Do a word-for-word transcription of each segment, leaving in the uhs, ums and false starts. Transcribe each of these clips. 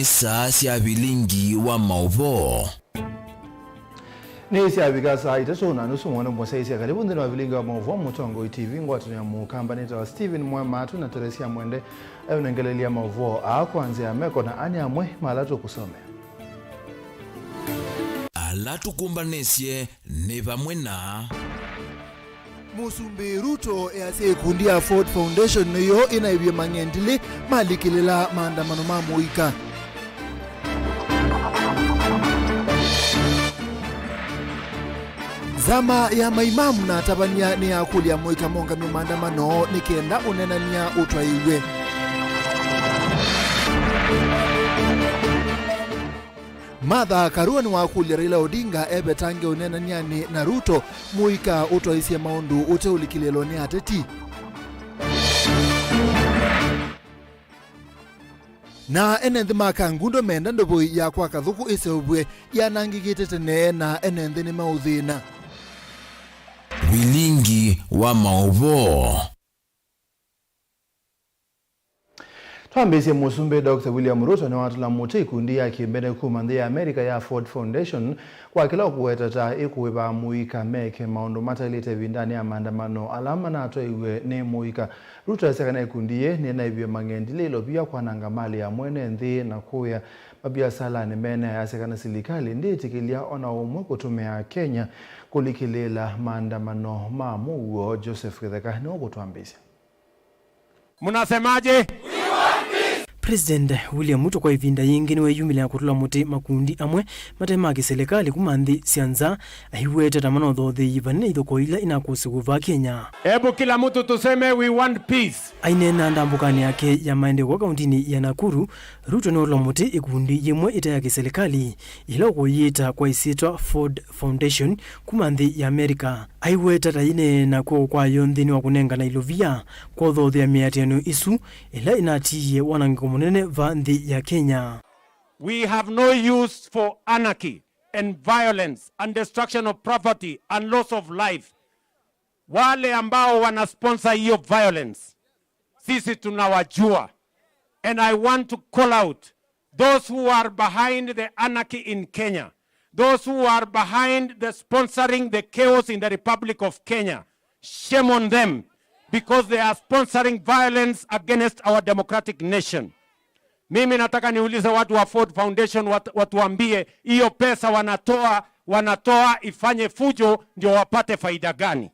Saa sya vilingi wa maũvoo. Nĩ syavika saa itatũ na nusu mwana mũsyaĩĩsya. Karibu nthĩnĩ wa vilingi wa maũvoo Mũtongoi T V. Ngwatanĩo ya Mũkamba nĩtawa Stephen Mwema, twĩ na Teresia Mwende eũnengelelya maũvoo aa kwa nzĩa ya meko, na anĩ amwe ma ala tũkũsomea. Ala tũkũmbanĩsye nĩ vamwe na. Mũsumbĩ Ruto easya ĩkundi ya Ford Foundation nĩyo ĩnaĩvye mang'endilĩ malikĩlĩla maandamano ma mũika. Nzama ya maimamu na atavany'a nĩyakũlya mũika mongamye maandamano nĩ kenda ũneenany'a ũtwaĩw'e. Martha Karua nĩwakũlya Raila Odinga evetange ũneenany'anĩ na Ruto, mũika ũtwaĩsye maũndũ ũteũlikĩlĩlwa nĩ ateti. Na ene nthĩ ma Kangundo menda ndũvũi ya kwa Kathũkũ ĩseũvw'e yanangĩkĩte tene na ene nthĩ nĩmeũthĩna. Vilingi wa maũvoo. Twambĩĩsye, Mũsumbĩ Doctor William Ruto nĩwatũla mũtĩ ikundi ya kĩmbene kuma nthĩ ya America ya Ford Foundation kwa kĩla ũkũweta ta ĩkũĩva mũika meke maũndũ mataĩlĩte ĩvindanĩ ya maandamano ala manatwaĩw'e nĩ mũika. Ruto asya kana ikundi yĩĩ nĩnaĩvye mang'endilĩ ĩlovia kwananga malĩ ya mwene nthĩ na kũya maviasalanĩ mene. Asya kana silikalĩ ndĩĩtĩkĩlya ona ũmwe kũtũmĩa Kenya kũlikĩlĩĩla maandamano ma mũuo. Joseph Gĩtheka nĩwe ũkũtwambĩĩsya. Mnasemaje? President William Ruto kwa ĩvinda yĩngĩ nĩweyumĩlya kũtũla mũtĩ makundi amwe mate ma kĩsilikalĩ kuma nthĩ sya nza, aiweta ta manothothei vanene ithokoo ila inakũsĩw'e vaa Kenya. Hebu kila mtu tuseme, "We want peace." Aineena ndambũkanĩ yake ya maendeeo kauntinĩ ya Nakuru, Ruto nĩwatũla mũtĩ ĩkundi yĩmwe ĩte ya kĩsilikalĩ ĩla ũkũyĩta kwa ĩsyĩtwa Ford Foundation kuma nthĩ ya America. Aiweta ta yĩneena kw'oko kwayo nthĩnĩ wa kũnengana ilovia, kwothothea mĩatĩanĩo ĩsu ĩla ĩnatiie wanangĩko mũnene va nthĩ ya Kenya. We have no use for anarchy and violence and destruction of property and loss of life. Wale ambao wanasponsor hiyo violence, sisi tunawajua. And I want to call out those who are behind the anarchy in Kenya, those who are behind the sponsoring the chaos in the Republic of Kenya. Shame on them, because they are sponsoring violence against our democratic nation. Mimi nataka niulize watu wa Ford Foundation, wat-, watuambie hiyo pesa wanatoa, wanatoa ifanye fujo ndio wapate faida gani?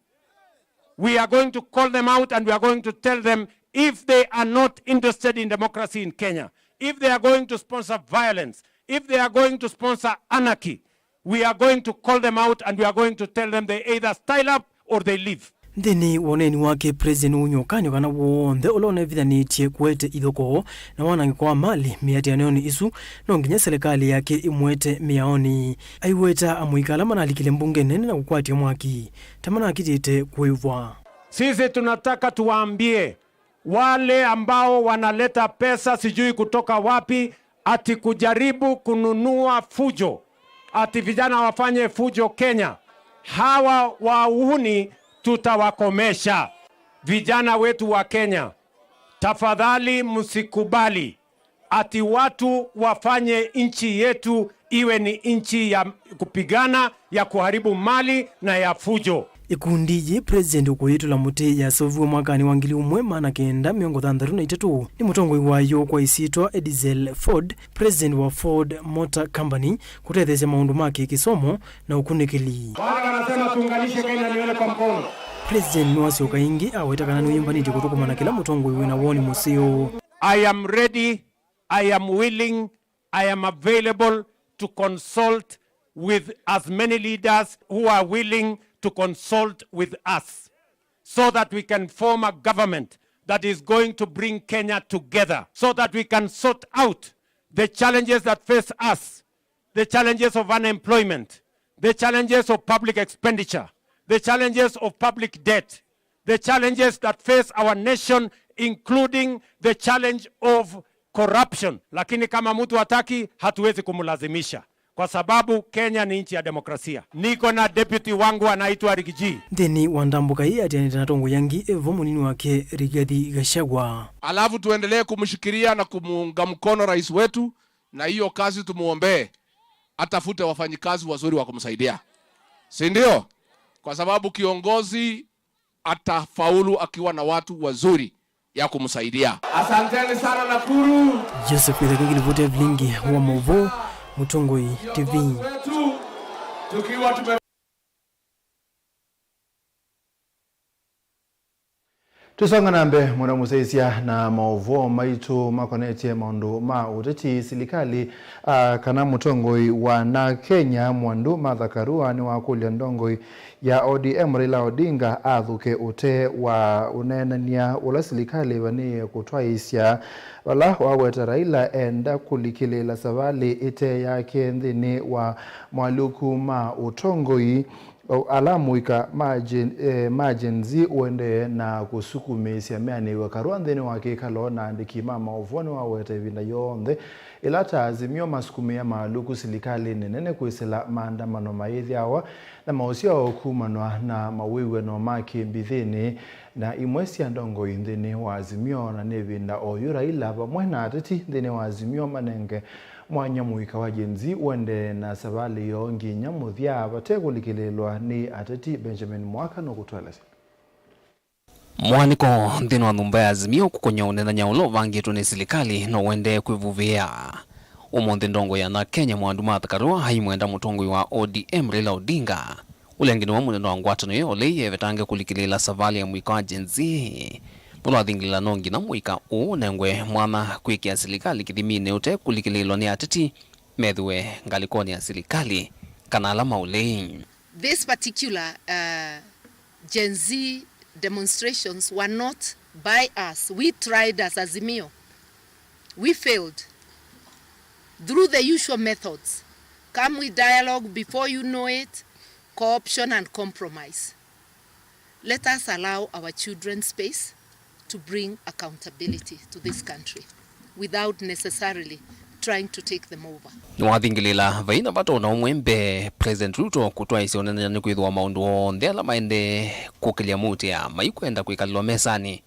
We are going to call them out and we are going to tell them, if they are not interested in democracy in Kenya, if they are going to sponsor violence, if they are going to sponsor anarchy, we are going to call them out and we are going to tell them they either style up or they leave. Nthĩnĩ wa ũneeni wake, President ũny'okanyo kana w'o w'onthe ũla ũnevithanĩtye kũete ithokoo na wanangĩko wa malĩ mĩatĩanĩonĩ ĩsu, no nginya silikalĩ yake ĩmũete mĩaonĩ. Aiweta amũika ala manalikile mbunge nene na kũkwatya mwaki ta manakitĩte kũĩvwa. Sisi tunataka tuwaambie wale ambao wanaleta pesa sijui kutoka wapi, ati kujaribu kununua fujo, ati vijana wafanye fujo Kenya. Hawa wahuni tutawakomesha. Vijana wetu wa Kenya, tafadhali msikubali ati watu wafanye nchi yetu iwe ni nchi ya kupigana, ya kuharibu mali na ya fujo. Ĩkundi yĩ President ũkũyĩtũla mũtĩ yaseũviw'e mwakanĩ wa ngili ũmwe maana kenda mĩongo thanthatũ na itatũ nĩ mũtongoi wayo kwa ĩsyĩtwa Edsel Ford, President wa Ford Motor Company, kũtetheesya maũndũ ma kĩ-kĩsomo na ũkunĩkĩli. Wale wanasema tuunganishe Kenya, nione kwa mkono. President nĩwasyoka ĩngĩ aweta kana nĩwĩyũmbanĩtye kũthũkũma na kĩla mũtongoi wĩ na woni mũseo. I am ready, I am willing, I am available to consult with as many leaders who are willing to consult with us, so that we can form a government that is going to bring Kenya together, so that we can sort out the challenges that face us, the challenges of unemployment, the challenges of public expenditure, the challenges of public debt, the challenges that face our nation, including the challenge of corruption. Lakini kama mtu hataki, hatuwezi kumlazimisha, kwa sababu Kenya ni nchi ya demokrasia. Niko na deputy wangu anaitwa Riggy G. Nthĩnĩ wa ndambũka ĩĩ atianĩte na atongoi angĩ, evo mũnini wake Rigathi Gachagua. Alafu tuendelee kumshikilia na kumuunga mkono rais wetu, Na hiyo kazi tumuombee, atafute wafanyikazi wazuri wa kumsaidia, si ndio? Kwa sababu kiongozi atafaulu akiwa na watu wazuri ya kumsaidia. Asanteni sana Nakuru. Joseph Githeko, kĩlivoti ya vilingi wa maũvoo, Mũtongoi T V. Wetu, tukiwa tume- Tũsonga na mbee, mũna mũsyaĩĩsya na maũvoo maitũ makonetye maũndũ ma ũteti. Silikalĩ, a, kana mũtongoi wa na Kenya Mwandu Martha Karua nĩwakũlya ndongoi ya O D M Raila Odinga athũke ũtee wa ũneenany'a ũla silikalĩ ĩvanĩĩe kũtwaĩĩsya, vala waweta Raila enda kũlikĩlĩĩla savalĩ ĩte yake nthĩnĩ wa moalyũku ma ũtongoi, o, ala mũika ma Gen, eh, ma Gen Z ũendee na kũsukumĩĩsya meanĩw'a. Karua nthĩnĩ wa kĩkalo na andĩki ma maũvoo nĩwaweta ĩvinda yonthe ĩla ta Azimio masukumĩaa moalyũku silikalĩnĩ nene kwĩsĩla maandamano mayĩthĩawa na maũsyao kumanwa na mawĩw'ano ma kĩmbithĩnĩ na imwe sya ndongoi nthĩnĩ wa Azimio, na nĩ ĩvinda o yu Raila vamwe na ateti nthĩnĩ wa Azimio manenge mwanya mũika wa Gen Z ũendee na savalĩ yoo nginya mũthya vate kũlikĩlĩĩlwa nĩ ateti. Benjamin Mwaka nũkũtũelesya. Mũaanĩko nthĩnĩ wa nyũmba ya Azimio kũkony'a ũneenany'a ũla ũvangĩtwe nĩ silikalĩ no ũendee kwĩvuvĩa. Ũmũnthĩ ndongoi ya na Kenya Mwandu Martha Karua aimwenda mũtongoi wa O D M Raila Odinga, ũla ĩngĩ nĩwe mũnene wa ngwatanĩo ya ũlei, evetange kũlikĩlĩĩla savalĩ ya mũika wa Gen Z, vala wathingĩlĩla no nginya mũika ũũ ũnengwe mwanya kwĩkĩa silikalĩ kĩthiminĩ ũte kũlikĩlĩĩlwa nĩ ateti methĩwe ngalĩkonĩ ya silikalĩ kana ala ma ũlei. This particular, uh, Gen Z demonstrations were not by us. We tried as Azimio. We failed. Through the usual methods, come with dialogue, before you know it, co-option and compromise. Let us allow our children space to bring accountability to this country without necessarily trying to take them over. Nĩwathingĩlĩla vai na vata ona ũmwe mbee President Ruto kũtwaĩĩsya ũneenany'a nĩkwĩthĩwa maũndũ onthe ala maendee kũkĩlya mũtĩa maikwenda kwĩkalĩlwa mesanĩ.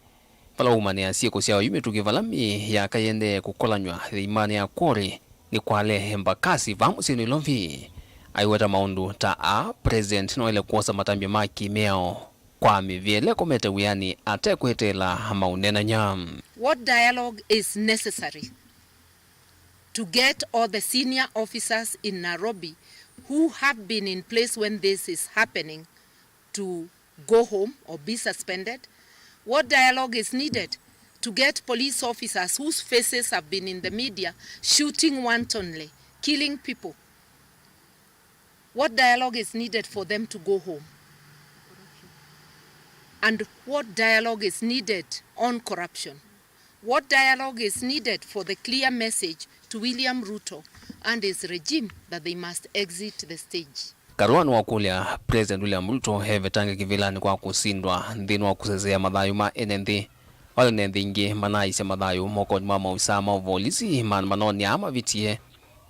Vala waumanĩa syĩko sya oyu mĩtũkĩ vala myaka yĩendee kũkolanyw'a ĩimanĩ ya Quarry nĩ Kwale Embakasi vaa mũsyĩ Nairobi. Aiweta maũndũ ta aa, President noele kwosa matambya ma kĩmĩao kwa mĩvĩa ĩla ĩkomete wĩanĩ ate kweteela maũneenany'a. What dialogue is necessary to get all the senior officers in Nairobi who have been in place when this is happening to go home or be suspended? What dialogue is needed to get police officers whose faces have been in the media shooting wantonly, killing people? What dialogue is needed for them to go home? And what dialogue is needed on corruption? What dialogue is needed for the clear message to William Ruto and his regime that they must exit the stage? Karua nĩwakũlya President William Ruto evetange kĩvĩlanĩ kwa kũsindwa nthĩnĩ wa kũsesea mathayũ ma ene nthĩ, vala ene nthĩ ingĩ manaaisye mathayũ mokonĩ ma maovisaa ma ũvolisi maandamanonĩ aa mavĩtie,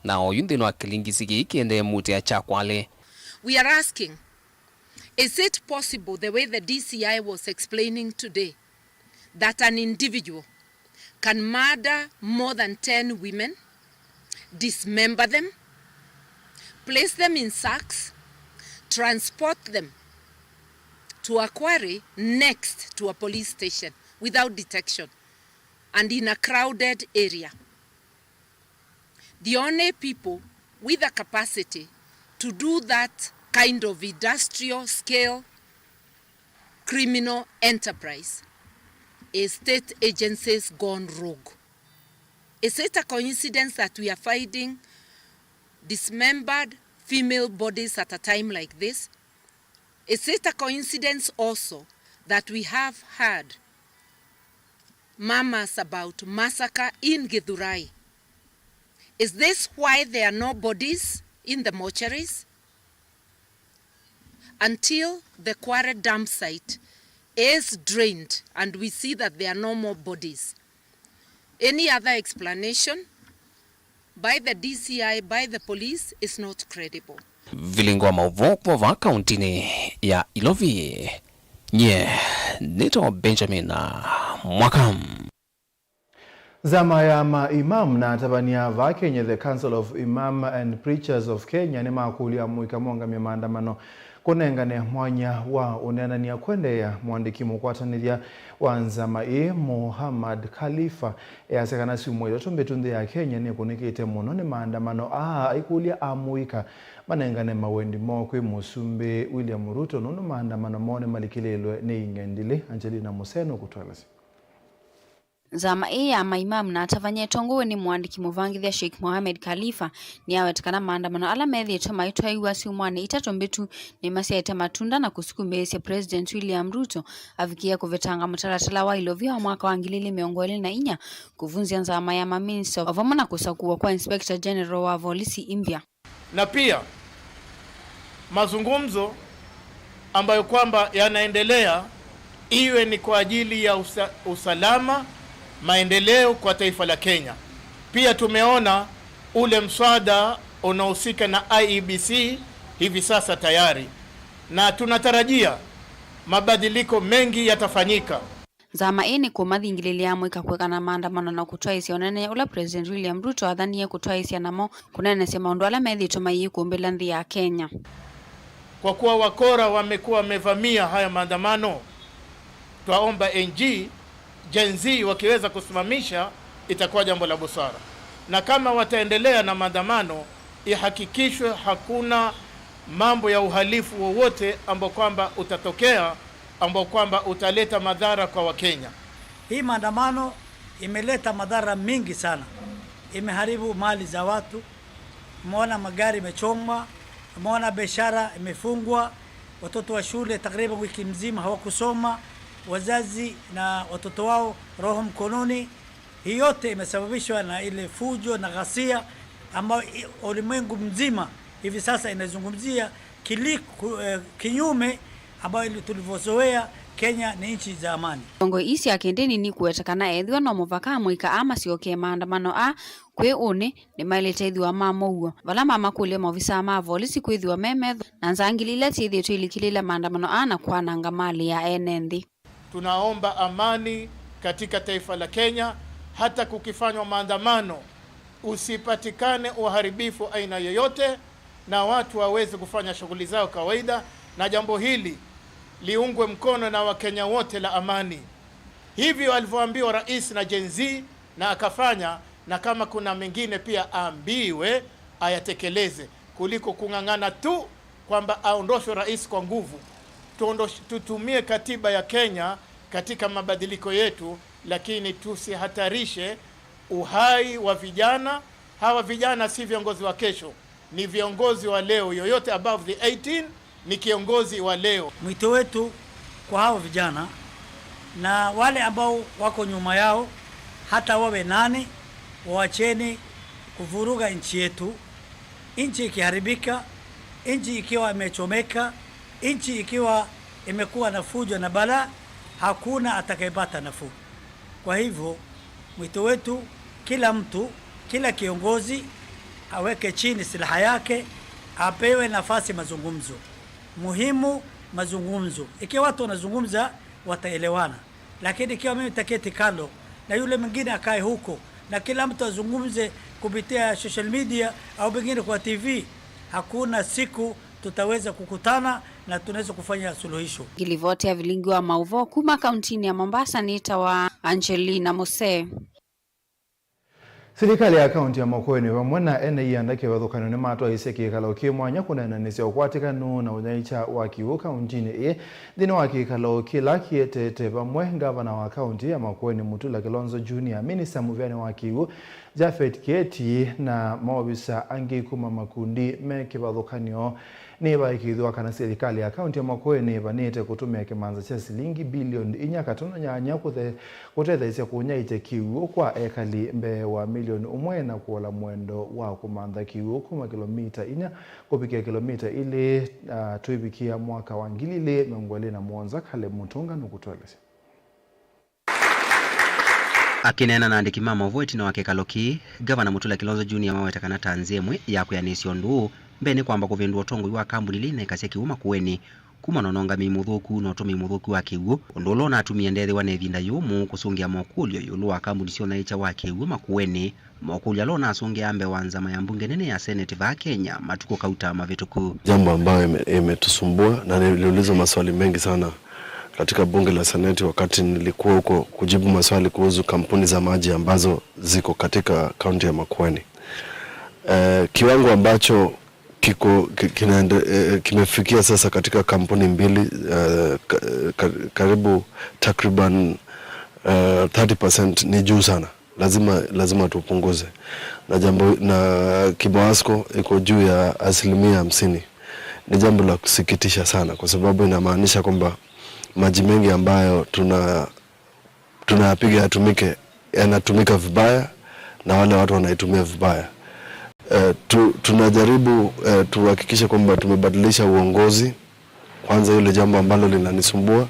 na oyu nthĩnĩ wa kĩlingisi kĩĩ kĩendee mũtĩa kya Kwale. We are asking, is it possible, the way the D C I was explaining today, that an individual can murder more than ten women, dismember them, place them in sacks, transport them to a quarry next to a police station without detection and in a crowded area? The only people with the capacity to do that kind of industrial scale criminal enterprise is state agencies gone rogue. Is it a coincidence that we are finding dismembered female bodies at a time like this? Is it a coincidence also that we have heard murmurs about massacre in Githurai? Is this why there are no bodies in the mortuaries? Until the quarry dump site is drained and we see that there are no more bodies, any other explanation by the D C I, by the police, is not credible. Vilingi wa maũvoo kuma vaa kauntinĩ ya Ilovi, nyie nĩtawa Benjamin Mwaka. Nzama ya ma imam na atavany'a vaa Kenya, the Council of Imam and Preachers of Kenya, nĩmakũlya amũika mongamye maandamano kũnengane mwanya wa ũneenany'a kwendeea. Mũandĩki mũkwatanĩthya wa nzama ĩĩ, Muhammad Khalifa, easya kana syumwa itatũ mbĩtu nthĩ ya Kenya nĩkũnĩkĩte mũno nĩ maandamano aa, aikũlya amũika manengane mawendi moo kwĩ Mũsumbĩ William Ruto, nũndũ maandamano moo nĩmalikĩlĩĩlwe nĩ ing'endilĩ. Angelina Museno kũtũelesya. Nzama ĩĩ ya maimamu na atavany'a ĩtongoew'e nĩ mũandĩki mũvangĩthya Sheikh Mohamed Khalifa nĩyaweta kana maandamano ala methĩĩtwe maitwaĩwa syumwanĩ itatũ mbĩtu nĩmasyaĩte matunda na kũsukumĩĩsya President William Ruto avikĩe kũvetanga mũtalatala wa ilovia wa mwaka wa ngili ilĩ mĩongo ĩlĩ na inya, kũvunzya nzama ya maminista o vamwe na kũsakuwa kwa Inspector General wa volisi ĩmbya. Na pia mazungumzo ambayo kwamba yanaendelea iwe ni kwa ajili ya usa-, usalama, maendeleo kwa taifa la Kenya. Pia tumeona ule mswada unaohusika na I E B C hivi sasa tayari, na tunatarajia mabadiliko mengi yatafanyika. Nzama ĩĩ nĩkũmathingĩlĩlya amũika kũekana na maandamano na kũtwaĩsya ũneenany'a ũla President William Ruto athanie kũtwaĩsya namo, kũneenesya maũndũ ala methĩĩtwe mayĩkũmbĩla nthĩ ya Kenya. Kwa kuwa wakora wamekuwa wamevamia haya maandamano, twaomba N G, Gen Z wakiweza kusimamisha, itakuwa jambo la busara. Na kama wataendelea na maandamano, ihakikishwe hakuna mambo ya uhalifu wowote ambao kwamba utatokea, ambao kwamba utaleta madhara kwa Wakenya. Hii maandamano imeleta madhara mingi sana. Imeharibu mali za watu. Umeona magari imechomwa, umeona biashara imefungwa, watoto wa shule takriban wiki mzima hawakusoma, wazazi na watoto wao roho mkononi. Hii yote imesababishwa na ile fujo na ghasia ambayo i-, ulimwengu mzima hivi sasa inazungumzia kili-, ku-, eh, kinyume ambayo ili-, tulivyozoea Kenya ni nchi za amani. Ndongoi ii sya kĩndĩni nikũweta kana ethĩwa no mũvaka amũika aa masyokee maandamano aa kwĩ ũnĩ, nĩmaĩlĩte ĩthĩwa ma mũuo, vala mamakũlya maovisaa ma volisi kwĩthĩwa me metho na nzangili ila syĩthĩĩtwe ilikĩlĩĩla maandamano aa na kwananga malĩ ya ene nthĩ. Tunaomba amani katika taifa la Kenya, hata kukifanywa maandamano, usipatikane uharibifu aina yoyote, na watu waweze kufanya shughuli zao kawaida, na jambo hili liungwe mkono na Wakenya wote la amani. Hivyo alivyoambiwa rais na Gen Z, na akafanya, na kama kuna mengine pia aambiwe ayatekeleze, kuliko kung'ang'ana tu kwamba aondoshwe rais kwa nguvu. Tuondosh-, tutumie katiba ya Kenya katika mabadiliko yetu, lakini tusihatarishe uhai wa vijana. Hawa vijana si viongozi wa kesho, ni viongozi wa leo. Yoyote above the eighteen ni kiongozi wa leo. Mwito wetu kwa hao vijana na wale ambao wako nyuma yao, hata wawe nani, wawacheni kuvuruga nchi yetu. Nchi ikiharibika, nchi ikiwa imechomeka, nchi ikiwa imekuwa na fujo na balaa, hakuna atakayepata nafuu. Kwa hivyo, mwito wetu, kila mtu, kila kiongozi aweke chini silaha yake, apewe nafasi mazungumzo. Muhimu mazungumzo. Ikiwa watu wanazungumza, wataelewana. Lakini ikiwa mimi nitaketi kando na yule mwingine akae huko na kila mtu azungumze kupitia social media au pengine kwa T V, hakuna siku tutaweza kukutana na tunaweza kufanya suluhisho. Ngilivoti ya vilingi wa maũvoo kuma kauntinĩ ya Mombasa nĩtawa Angelina Mose. Silikalĩ ya kaunti ya Makueni vamwe na ene ianda kĩvathũkany'o nĩmatwaĩisye kĩkalo kĩ mwanya kũneenanĩsya ũkwatĩkanu na ũnyaĩĩkya wa kĩw'ũ kauntinĩ ĩĩ. Nthĩnĩ wa kĩkalo kĩla kĩetete vamwe, ngavana wa kaunti ya Makueni Mutula Kilonzo Junior, minista mũvĩanĩ wa kĩw'ũ Japhet Kieti na maovisa angĩ kuma makundi me kĩvathũkany'o, nĩvaĩkĩĩthw'a kana silikalĩ ya kaunti ya Makueni nĩvanĩte kũtũmĩa kĩmanza kya silingi bilioni inya katono nyanya kũthe-, kũtetheesya kũnyaĩĩkya kĩw'ũ kwa ekali mbee wa milioni ũmwe na kũola mũendo wa kũmantha kĩw'ũ kuma kĩlomita inya kũvikĩa kĩlomita ilĩ, ah, twĩvikĩa mwaka wa ngili ilĩ mĩongo ĩlĩ na mũonza. Caleb Mutunga nũkũtũelesya. Akĩneena na andĩki ma maũvoo ĩtina wa kĩkalo kĩĩ, Ngavana Mutula Kilonzo Junior waweta kana ta nzĩa ĩmwe ya kwĩanĩsya ũndũ ũũ, mbee nĩ kwamba kũvĩndũa ũtongoi wa kambuni ila inekasya kĩw'ũ Makueni, Kumana na ũngamĩi mũthũku na ũtũmĩi mũthũku wa kĩw'ũ, ũndũ ũla ũnatumie ndethĩwa na ĩvinda yũmũ kũsũngĩa mokũlyo ĩũlũ wa kambuni sya ũthaĩĩkya wa kĩw'ũ Makueni, mokũlyo ala ũnasũngĩa mbee wa nzama ya mbunge nene ya Senate vaa Kenya matukũ kauta mavĩtũku. Jambo ambayo ime- imetusumbua na niliulizwa maswali mengi sana katika bunge la Seneti wakati nilikuwa huko kujibu maswali kuhusu kampuni za maji ambazo ziko katika kaunti ya Makueni. Eh, kiwango ambacho kiko ki- kinaende, eh, kimefikia sasa katika kampuni mbili, eh, ka- ka- karibu takriban, eh, thirty percent ni juu sana. Lazima lazima tupunguze na jambo na kimawasko iko juu ya asilimia hamsini. Ni jambo la kusikitisha sana, kwa sababu inamaanisha kwamba maji mengi ambayo tuna tunayapiga yatumike yanatumika vibaya na wale watu wanaitumia vibaya. Eh, tu, tunajaribu eh, tuhakikishe kwamba tumebadilisha uongozi. Kwanza, hilo jambo ambalo linanisumbua,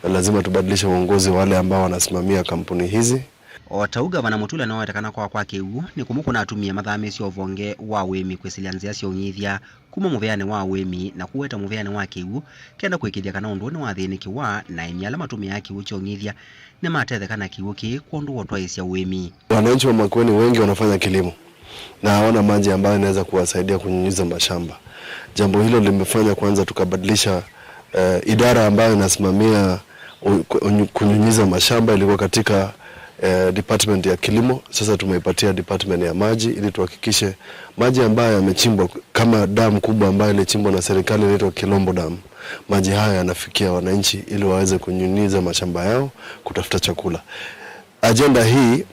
na lazima tubadilishe uongozi wale ambao wanasimamia kampuni hizi. O ta ũu, Gavana Mutula nĩwaweta kana kwaa kwa kĩw'ũ nĩ kũmwe kũnatumie mathamĩsya ũvonge wa ũĩmi kwĩsĩlya nzĩa sya ũng'ithya kuma mũvĩanĩ wa ũĩmi na kũweta mũvĩanĩ wa kĩw'ũ, kenda kũĩkĩĩthya kana ũndũ ũũ nĩwathĩnĩkĩwa, na aĩmi ala matũmĩaa kĩw'ũ kya ũng'ithya nĩmatetheka na kĩw'ũ kĩĩ kwondũ wa ũtwaĩĩsya ũĩmi. Wananchi wa Makueni wengi wanafanya kilimo na hawana maji ambayo inaweza kuwasaidia kunyunyiza mashamba. Jambo hilo limefanya kwanza tukabadilisha eh, idara ambayo inasimamia u- ku- unyu- kunyunyiza mashamba ilikuwa katika eh, department ya kilimo. Sasa tumeipatia department ya maji ili tuhakikishe maji ambayo yamechimbwa, kama dam kubwa ambayo ilichimbwa na serikali inaitwa Kilombo Dam, maji haya yanafikia wananchi ili waweze kunyunyiza mashamba yao kutafuta chakula. Ajenda hii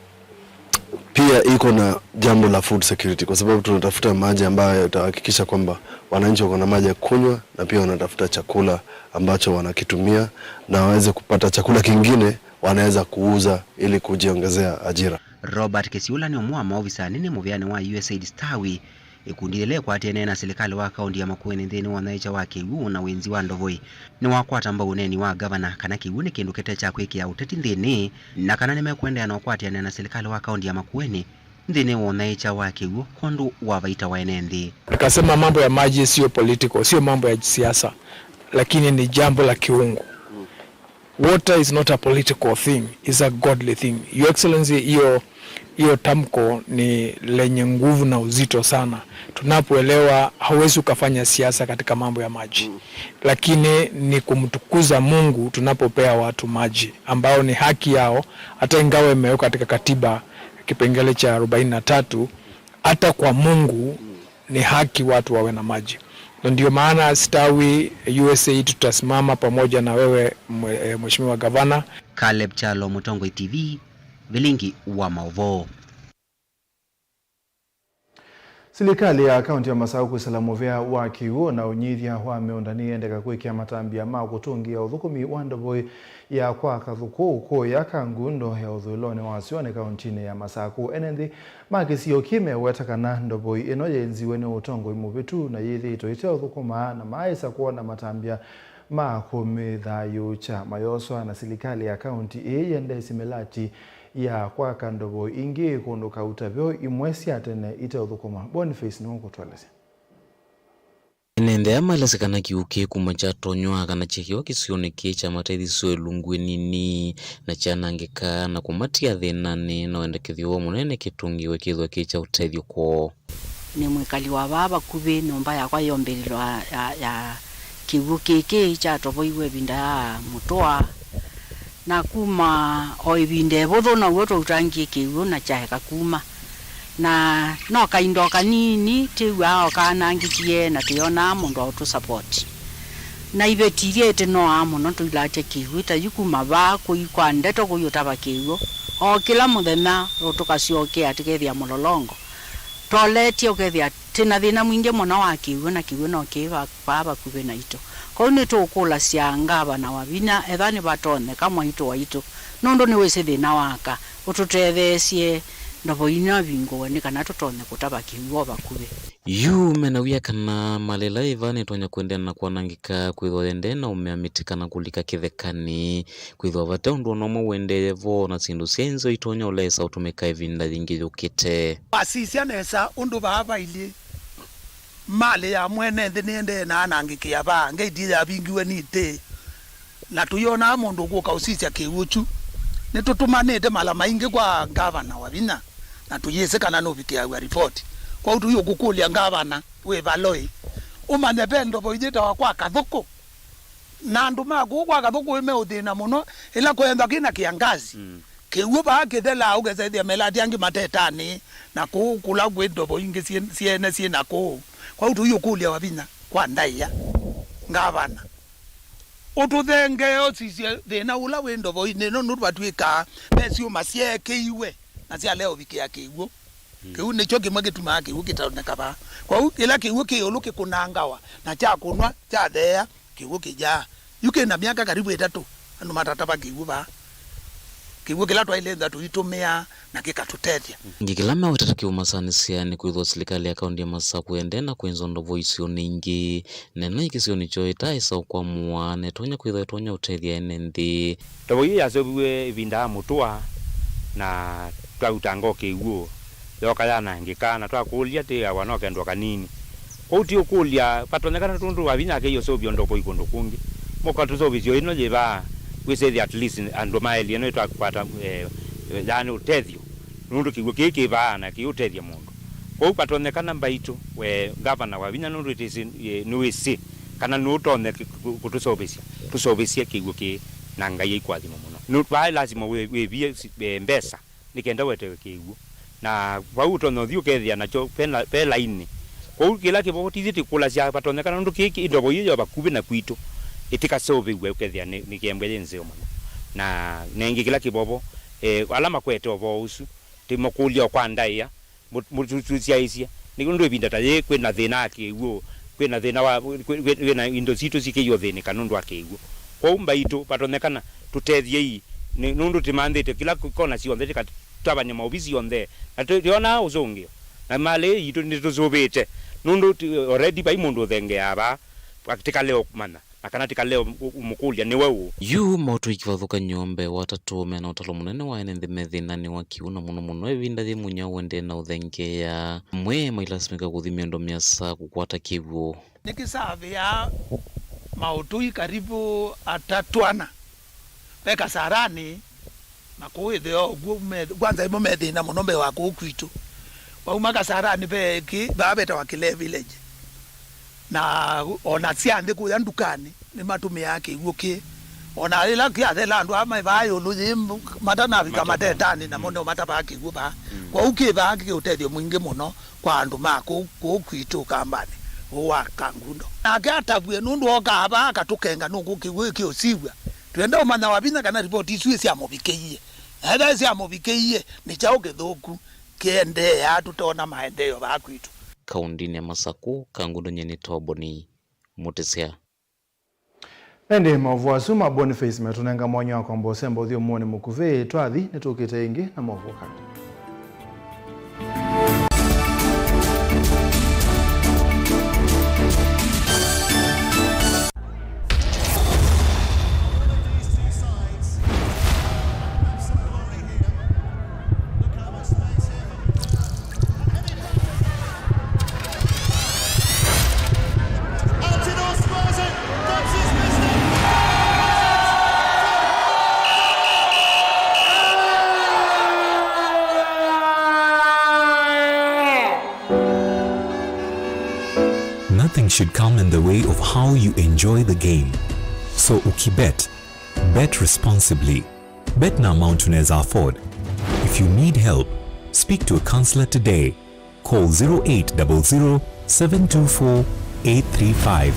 pia iko na jambo la food security, kwa sababu tunatafuta maji ambayo yatahakikisha kwamba wananchi wako na maji ya kunywa na pia wanatafuta chakula ambacho wanakitumia na waweze kupata chakula kingine wanaweza kuuza ili kujiongezea ajira. Robert Kisiula nĩ ũmwe wa maovisa anene mũvĩanĩ wa U S A I D Stawi, ĩkundi yĩla ĩkwatĩanĩe na silikalĩ wa kaũnti ya Makueni nthĩnĩ wa ũthaĩĩkya wa kĩw'ũ na wĩnzi wa ndovoi. Nĩwakwata mbau ũneeni wa ngavana kana kĩw'ũ nĩ kĩndũ kĩte kya kwĩkĩa ũteti nthĩnĩ, na kana nĩmekũendeea na ũkwatĩanĩa na silikalĩ wa kaũnti ya Makueni nthĩnĩ wa ũthaĩĩkya wa kĩw'ũ kwondũ wa vaita wa ene nthĩ. Nikasema mambo ya maji sio political, sio mambo ya siasa, lakini ni jambo la kiungu. Water is not a political thing, it's a godly thing. Your Excellency, hiyo hiyo tamko ni lenye nguvu na uzito sana. Tunapoelewa hauwezi ukafanya siasa katika mambo ya maji. Lakini ni kumtukuza Mungu tunapopea watu maji ambao ni haki yao, hata ingawa imewekwa katika katiba kipengele cha arobaini na tatu, hata kwa Mungu ni haki watu wawe na maji. Na ndio maana Stawi U S A I D tutasimama pamoja na wewe mwe- eh, Mheshimiwa Gavana. Caleb Kyalo, Mũtongoi T V, Vilingi wa Maũvoo. Silikalĩ ya kaũnti ya Masaku kwĩsĩla mũvea wa kĩw'ũ na ũnyithya wa mĩũnda nĩyendeka kwĩkĩa matambya ma kũtũngĩa ũthũkũmi wa ndovoi ya kwaka thukũũ kũya Kangundo ya ũthũĩlonĩ wa Sioni kaũntinĩ ya Masaku. Ene nthĩ ma kĩsio kĩĩ meweta kana ndovoi ĩno yeenziwe nĩ ũtongoi mũvĩtu na yĩthĩĩtwe ĩteũthũkũma, na maaĩsa kwona matambya ma kũmĩthayũũkya mayoswa na silikalĩ ya kaũnti ĩĩ yendesye mĩlati ya kwaka ndovoi ingĩ kũndũ kauta vyũ imwe sya tene iteũthũkũma. Boniface nĩwe ũkũtũelesya. Ene nthĩ aya maelesya kana kĩw'ũ kĩĩ kuma kyatonywa kana kyekiwa kĩsionĩ kĩĩ kya matethisyo ĩlungu ĩnini na kyanangĩka na kũmatia thĩnanĩ, na wendekethyo wa mũnene kĩtũngĩwe kĩthwa kĩ kya ũtethyo kwoo. Nĩ mwĩkali wa vaa vakuvĩ, nyũmba yakwa yombĩlĩlwa ya, ya, ya kĩw'ũ kĩkĩ kyatovoiwe ĩvinda ya mũtũa, na kuma o ĩvinda ĩvũthũ now'o twaũtangie kĩw'ũ na kyaeka kuma. Na no kaindo kanini twĩw'aa o kaanangĩkie na tũyonaa mũndũ wa ũtũ support. Na iveti iria ĩtĩnoaa mũno tũilatya kĩw'ũ ta yu kuma vaa kũi kwa ndeto kũi ũtava kĩw'ũ. O kĩla mũthenya tũkasyokea tũkethĩa mũlolongo. Twoletye ũkethĩa twĩ na thĩna mwingĩ mũno wa kĩw'ũ, na kĩw'ũ no kĩĩ va- vaa vakuvĩ naitũ. Kwoou nĩtũũkũlasya ngavana Wavinya, ethĩwa nĩvatonyeka mwaitũ waitũ, nũndũ nĩwĩsĩ thĩna wa aka, ũtũtetheesye ndovo ino ivingũwe nĩ kana tũtonye kũtava kĩw'ũ o vakuvĩ. Yu mena wia kana malĩ ĩla yĩ vaa nĩtonya kũendeea na kwanangĩka, kwĩthwa yendee na ũmea mĩtĩ kana kũlika kĩthekanĩ, kwĩthwa vate ũndũ o na ũmwe ũendee vo, na syĩndũ sya nzeo itonya ũleesa ũtũmĩka ĩvinda yĩngĩ yũkĩte. Wasisya nesa ũndũ vaa vailyĩ. Malĩ ya mwene nthĩ nĩendee na anangĩkĩa vaa, ngeti yavingiwe nĩ itĩ, na tũyonaa mũndũ ũkũka ũsisya kĩw'ũ kyu. Nĩtũtũmanĩte mala maingĩ kwa ngavana Wavinya, na tũyĩsĩ kana nũvikĩaw'a ripoti. Kwoou tũyũkũkũlya ngavana, wĩ valoi, ũmanye ve ndovo iyĩtawa kwa Kathũkũ, na andũ ma kũu kwa Kathũkũ meũthĩna mũno, ĩla kũenthwa kĩna kĩangazi. Mm. Kĩw'ũ vaa kĩthelaa, ũkesa ĩthĩa melati angĩ matetanĩ, na kũu kũla kwĩ ndovo ingĩ syĩ-, syene syĩ na kũu. Kwoou tũiũkũlya Wavinya kwa ndaĩa, ngavana, ũtũthengee ũsisye thĩna ũla wĩ ndovoinĩ ĩno, nũndũ vatw'ĩkaa ve syũma syeekĩiwe na syalea ũvikĩa kĩw'ũ. Mm. Kĩu nĩkyo kĩmwe kĩtumaa kĩw'ũ kĩtoneka vaa. Kwoou kĩla kĩw'ũ kĩ ĩũlũ kĩkũnangawa na kyakũnwa kyatheea, kĩw'ũ kĩyaa. Yu kĩ na myaka karibu ĩtatũ, andũ matatava kĩw'ũ vaa. Kĩw'ũ kĩla twaĩle ĩthwa tũitũmĩaa na kĩkatũtethya. Ĩngĩ kĩla mewetete kĩũmasanĩsya nĩ kwĩthĩwa silikalĩ ya kaũntĩ ya Masakũ ĩendee na kwĩnza ndovo isionĩ ingĩ, na ĩno ĩ kĩsionĩ kyoo ĩtaaĩsa ũkwamũa, na ĩtonya kwĩthĩwa ĩtonya ũtethya ene nthĩ. Ndovo ii yaseũviw'e ĩvinda ya mũtũa, na twautanga o kĩw'ũ, yooka yanangĩka, na twakũlya tĩawa no kendwa kanini. Kwoou ti ũkũlya, vatonyekana nũndũ Wavinya akĩie ũseũvya ndovo ii kũndũ kũngĩ. Mũka tũseũvĩsyo ĩno yĩ vaa, wĩsĩthya at least andũ maelĩ ĩno ĩtwakwata, eh, yaani ũtethyo, nũndũ kĩw'ũ kĩĩ kĩ vaa na kĩũtethya mũndũ. Kwoou vatonyekana mbaitũ, we ngavana Wavinya, nũndũ ĩtĩsĩ, eh, nĩwĩsĩ kana nũũtonye kĩ-, kũ-, kũtũseũvĩsya, tũseũvĩsye kĩw'ũ kĩĩ, na Ngai aikũathima mũno. Nũ-, vaa lasima wĩ-, wĩvie si-, eh, mbesa nĩ kenda ũetewe kĩw'ũ. Na vau ũtonya ũthi ũkethĩa nakyo ve na-, ve lainĩ. Kwoou kĩla kĩvovo tithĩ tĩkũlasya vatonyekana, nũndũ kĩĩ kĩ-, ndovo ii yo vakuvĩ na kwitũ, ĩtĩkaseũvĩw'e ũkethĩa nĩ, nĩ kĩembwe yĩ nzeo mũno. Na, na ĩngĩ kĩla kĩvovo, eh, ala makwete ũvoo ũsu, tĩmũkũlya o kwa ndaĩa, mũ-, mũtũsyaĩĩsye. Nĩ ũndũ ĩvinda ta yĩĩ kwĩ na thĩna wa kĩw'ũ, kwĩ na thĩna wa, kwĩ, kwĩ, kwĩ na indo sitũ sikĩie ũthĩnĩka nũndũ wa kĩw'ũ. Kwoou mbaitũ, vatonyekana, tũtetheei, nĩ, nũndũ tĩmanthĩte kĩla kona syonthe tĩkatavany'a maovisi onthe, na tũyonaa ũsũngĩo. Na malĩ yitũ nĩtũsũvĩte, nũndũ tĩ-, already vai mũndũ ũthengeaa vaa, tĩkale ũmanya. Na kana tĩkale ũ-, ũ-, ũmũkũlya nĩwe ũ? Yu maũtũi kĩvathũkany'o mbee wa atatũ me na ũtalo mũnene wa ene nthĩ me thĩnanĩ wa kĩw'ũ, na mũno mũno ĩvinda yĩ mũnyao ũendee na ũthengeea. Amwe mailasimĩka kũthi mĩũndo mĩasa kũkwata kĩw'ũ. Nĩkĩsavĩaa maũtũi karibu atatũ ana ve Kasarani, na kũu ĩtheo ũkw'o me-, kwanza ĩmo me thĩna mũno mbee wa kũu kwitũ. Wauma Kasarani ve kĩ, vaa vetawa Kĩlee Village. Na o na sya nthĩ kũya ndukanĩ, nĩmatũmĩaa kĩw'ũ kĩĩ. O na ĩla kyathela andũ aa me vaa ĩũlũ yĩ, matanavika matetanĩ, namo nĩo matavaa kĩw'ũ vaa. Mm. Kwoou kĩ vaa kĩ ũtethyo mwingĩ mũno kwa andũ ma kũu, kũu kwitũ Kambanĩ, ũũ wa Kangundo. Nake atavw'e nũndũ ookaa vaa akatũkenga nũkũ kĩw'ũ kĩũsiw'a. Twenda ũmanya Wavinya kana ripoti isu syamũvikĩie. Na ethĩwa syamũvikĩie, nĩ kyaũ kĩthũku kĩendeeaa tũtoona maendeeo vaa kwitũ? Kaũndĩnĩ ya Masakũ, Kangundo, nyie nĩ Toboni Mũtĩsya. Ĩndĩ maũvoo asu ma Boniface metũnenga mwanya wa kwamba ũsemba ũthyũmũonĩ mũkuvĩ. Twathi nĩtũkĩte ĩngĩ na maũvoo kangĩ. Nothing should come in the way of how you enjoy the game. So ukibet, bet responsibly. Bet na amount unaweza afford. If you need help, speak to a counselor today. Call zero eight double zero, seven two four, eight three five.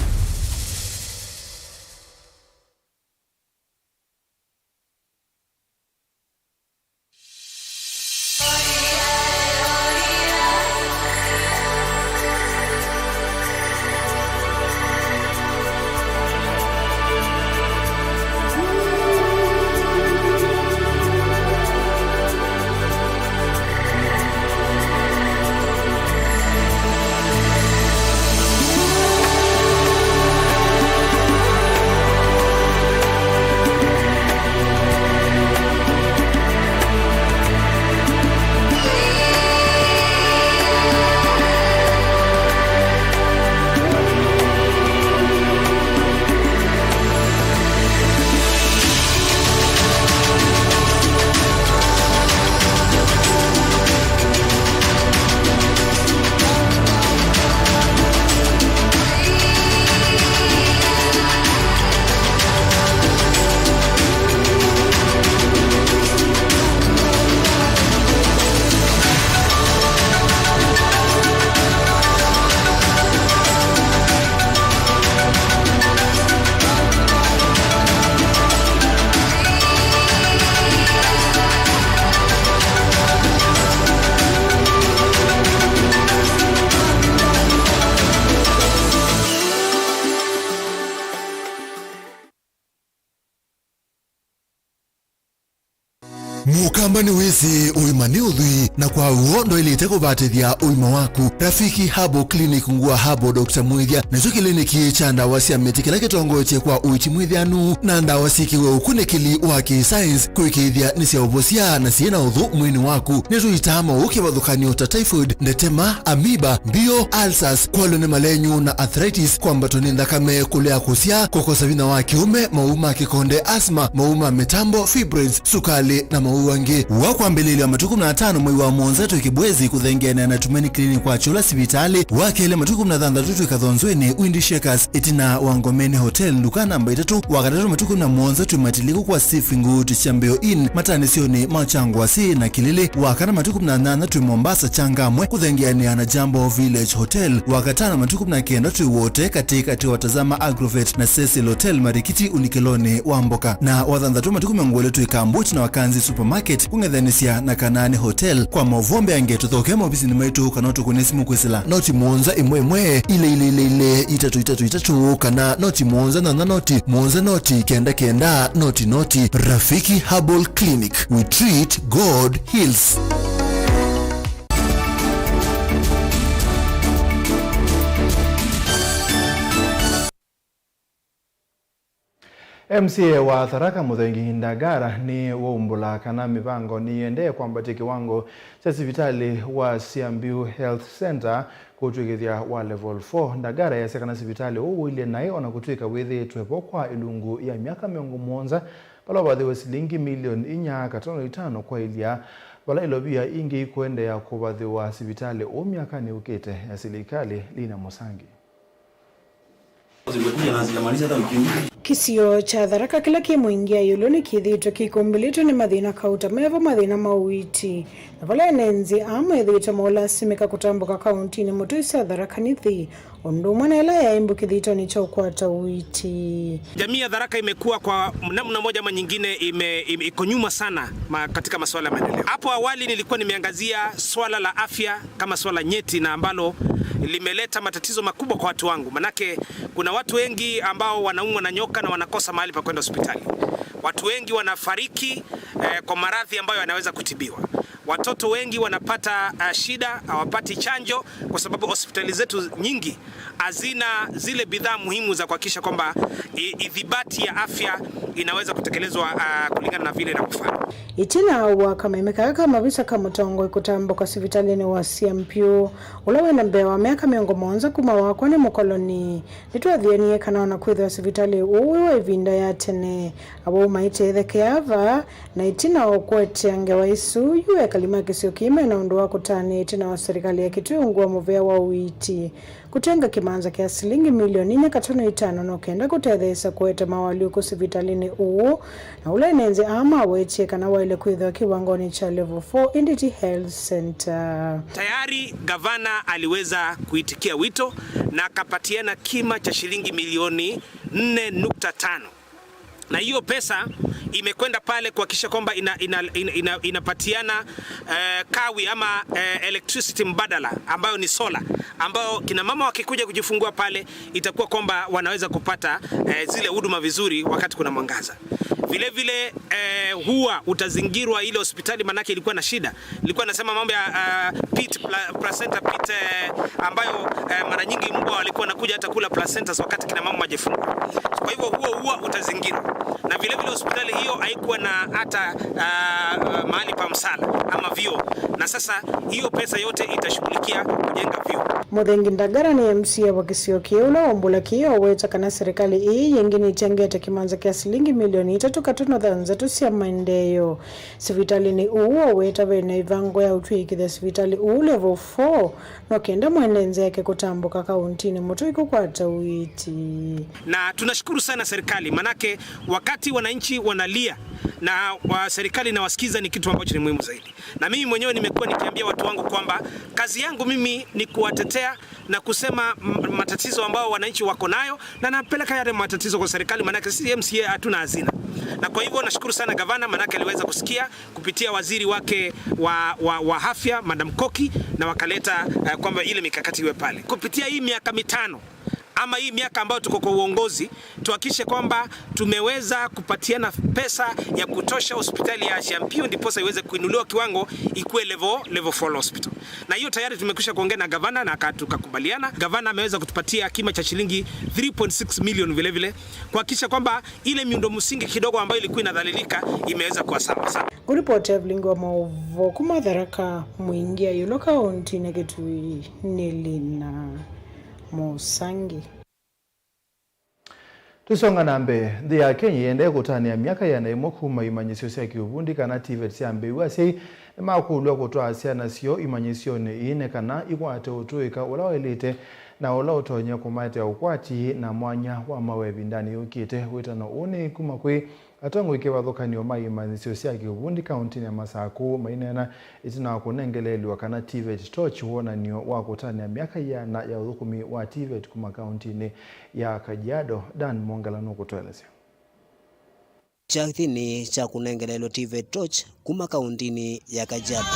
We nĩwĩsĩ ũima nĩ ũthwii, na kwa w'o ndwaĩlĩte kũvatĩthya ũima waku. Rafiki Herbal Clinic ngũa Herbal Doctor Mwĩthya nĩkyo kĩliniki kya ndawa sya mĩtĩ kĩla kĩtongoetye kwa ũiiti mwĩthĩanu na ndawa syĩkĩwe ũkunĩkĩli wa kĩ-science kũĩkĩĩthya nĩ sya ũvosya na syĩ na ũthũ mwĩĩnĩ waku. Nĩtũitaa maũũ kĩvathũkany'o ta typhoid, ndetema, amoeba, mbio, ulcers, kwalwa nĩ malenyu na arthritis, kwambatwa nĩ nthakame, kũlea kũsyaa, kũkosa vinya wa kĩũme, maũũ ma kĩkonde, asthma, maũũ ma mĩtambo, fibroids, sukalĩ, na maũũ angĩ. Wa kwambĩlĩlya matukũ kũmi na atano mwei wa mũonza twĩ Kibwezi kũthengeanĩa na Tumaini Clinic kwa Kyũla sivitalĩ, wa kelĩ matukũ kũmi na thanthatũ twĩ Kathonzweni, Windy Shakers, ĩtina wa Ngomeni Hotel, nduka namba itatũ, wa katatũ matukũ kũmi na mũonza twĩ Matiliku kwa Steve Nguti Syambeo Inn, matanĩsyonĩ ma Kyangwasi na Kilili, wa kana matukũ kũmi na nyanya twĩ Mombasa Changamwe kũthengeanĩa na Jambo Village Hotel, wa katano matukũ kũmi na kenda twĩ Wote katĩ katĩ wa Tazama Agrovet na Cecil Hotel Marikiti ũlikĩlonĩ wa mboka, na wa thanthatũ matukũ mĩongo ĩlĩ twĩ Kambuti na Wakanzi Supermarket kũng'ethanĩsya na Kanaani Hotel. Kwa maũvoo mbeange tũthoke maovisinĩ maitũ kana ũtũkũne simũ kwĩsĩla noti mũonza ĩmwe ĩmwe ilĩ ilĩ ilĩ ilĩ itatũ itatũ itatũ kana noti mũonza nyanya noti mũonza noti kenda kenda noti noti. Rafiki Herbal Clinic, we treat, God heals. M C A wa Tharaka Muthengi Ndagara nĩ waumbũla kana mĩvango nĩyĩendee kwambatya kĩwango kya sivitalĩ wa Siambiu Health Centre kũtw'ĩkĩthya wa level four. Ndagara easya kana sivitalĩ ũũ ũilye naĩ ona kũtw'ĩka wĩthĩĩtwe vo kwa ĩlungu ya myaka mĩongo mũonza, vala ũvathĩwe silingi milioni inya katono itano kwaĩlya, vala ilovia ingĩ ikũendeea kũvathĩwa sivitalĩ ũũ myakanĩ yũkĩte. Ya silikalĩ Lina Mũsangi. Kĩsio kya Tharaka kĩla kĩ mũingia ĩũlũ nĩkĩthĩĩtwe kĩkumbĩlĩtwe nĩ mathĩna kauta mevo mathĩna ma ũiiti, na vala ene nzĩ aa methĩĩtwe maũlasimĩka kũtambũka kauntinĩ mũtũi sya Tharaka Nithi, ũndũ ũmwe na ĩla yaĩ mbũkĩ kĩthitoni kya ũkwata ũiiti. Jamii ya Tharaka imekuwa kwa namna moja ama nyingine ime-, ime-, iko nyuma sana ma-, katika masuala ya maendeleo. Hapo awali nilikuwa nimeangazia swala la afya kama swala nyeti na ambalo limeleta matatizo makubwa kwa watu wangu, manake kuna watu wengi ambao wanaumwa na nyoka na wanakosa mahali pa kwenda hospitali. Watu wengi wanafariki, eh, kwa maradhi ambayo yanaweza kutibiwa. Watoto wengi wanapata, eh, shida, hawapati chanjo kwa sababu hospitali zetu nyingi hazina zile bidhaa muhimu za kuhakikisha kwamba i-, ithibati ya afya inaweza kutekelezwa, ah, kulingana na vile inavyofaa. Ĩtina wa kameme kaka ka mavisa ka mũtongoi kũtambũka sivitalĩnĩ wa Siampiũ, ũla wĩ na mbee wa myaka mĩongo mũonza kuma wakwa nĩ mũkoloni, nĩtwathianie kana ona kwĩthĩwa sivitalĩ ũũ wĩ wa ĩvinda ya tene, awau maitethekea ava, na ĩtina wa ũkũetea ngewa ĩsu, yu ekali ma kĩsio kĩĩ mena ũndũ wa kũtanĩa ĩtina wa serikali ya kĩtwĩ ungu wa mũvea wa ũiiti kũtenga kĩmanza kya silingi milioni inya katono itano no kenda kũtetheesya kũete mawalyũku sivitalĩnĩ ũũ, na ũla ene nzĩ aa mawetie kana waĩle kwĩthĩwa kĩwangonĩ kya level four Inditi Health Center. Tayari gavana aliweza kuitikia wito na akapatiana kima cha shilingi milioni nne nukta tano. Na hiyo pesa imekwenda pale kuhakikisha kwamba ina-, ina-, ina-, ina-, inapatiana, eh, kawi ama, eh, electricity mbadala ambayo ni solar, ambayo kina mama wakikuja kujifungua pale itakuwa kwamba wanaweza kupata, eh, zile huduma vizuri wakati kuna mwangaza. Vile vile, eh, huwa utazingirwa ile hospitali, manake ilikuwa na shida. Nilikuwa nasema mambo ya, ah, pit, pla-, placenta pit, eh, ambayo, eh, mara nyingi mbwa walikuwa wanakuja hata kula placentas wakati kina mama wajifungua. Kwa hivyo huo huwa utazingirwa. Na vile vile hospitali hiyo haikuwa na hata, ah, mahali pa msala ama vyoo. Na sasa hiyo pesa yote itashughulikia kujenga vyoo. Muthengi Ndagara nĩ M C A wa kĩsio kĩĩ ũla waumbũla kĩĩ aweta kana serikali ĩĩ yĩngĩ nĩtengete kĩmanza kya silingi milioni itatũ katono thanthatũ sya maendeeo. Sivitalĩnĩ ũũ waweta ve na ĩvango ya ũtw'ĩkĩthya sivitalĩ ũũ level four, no kenda mwene nzĩ yake kũtambũka kauntinĩ mũtũi kũkwata ũiiti. Na tunashukuru sana serikali, manake wakati wananchi wanalia na wa serikali inawasikiza ni kitu ambacho ni muhimu zaidi. Na mimi mwenyewe nimekuwa nikiambia watu wangu kwamba kazi yangu mimi ni kuwatetea na kusema m-, matatizo ambayo wananchi wako nayo, na napeleka yale matatizo kwa serikali, maanake sisi M C A hatuna hazina. Na kwa hivyo nashukuru sana gavana, maanake aliweza kusikia kupitia waziri wake wa, wa, wa afya, Madam Koki, na wakaleta, eh, kwamba ile mikakati iwe pale. Kupitia hii miaka mitano, ama hii miaka ambayo tuko kwa uongozi, tuhakikishe kwamba tumeweza kupatiana pesa ya kutosha hospitali ya Assympio, ndiposa iweze kuinuliwa kiwango, ikuwe level, level four hospital. Na hiyo tayari tumekwisha kuongea na gavana na ka-, tukakubaliana. Gavana ameweza kutupatia kima cha shilingi three point six million vile vile, kuhakikisha kwamba ile miundo msingi kidogo ambayo ilikuwa inadhalilika imeweza kuwa sawa sawa. Kũripoti Evelyn wa maũvoo kuma Tharaka Mwingi, ĩũlũ kaũntĩnĩ Kitui nĩ Lina Mũsangi. Tũsonga na mbee, nthĩ ya Kenya yĩendee kũtanĩa myaka ĩana ĩmwe kuma imanyĩsyo sya kĩũvundi kana TVET syambĩĩw'a. Asyai nĩmakũlw'a kũtwaa syana syoo imanyĩsyonĩ ii nĩ kana ikwate ũtũĩka ũla waĩlĩte na ũla ũtonya kũmaetea ũkwati na mwanya wa mawe ĩvindanĩ yũkĩte. Wĩtano ũũ nĩ kuma kwĩ atongoi kĩvathũkany'o ma imanyĩsyo sya kĩũvundi kaũntĩnĩ ya Masakũ maineena ĩtina wa kũnengeleelw'a kana TVET Torch, wonany'o wa kũtanĩa myaka ĩana ya ũthũkũmi wa TVET kuma kaũntĩnĩ ya Kajiado. Dan Mwongela nũkũtũelesya. Kyathĩnĩ kya kũnengeleelw'a TVET Torch kuma kaũntĩnĩ ya Kajiado,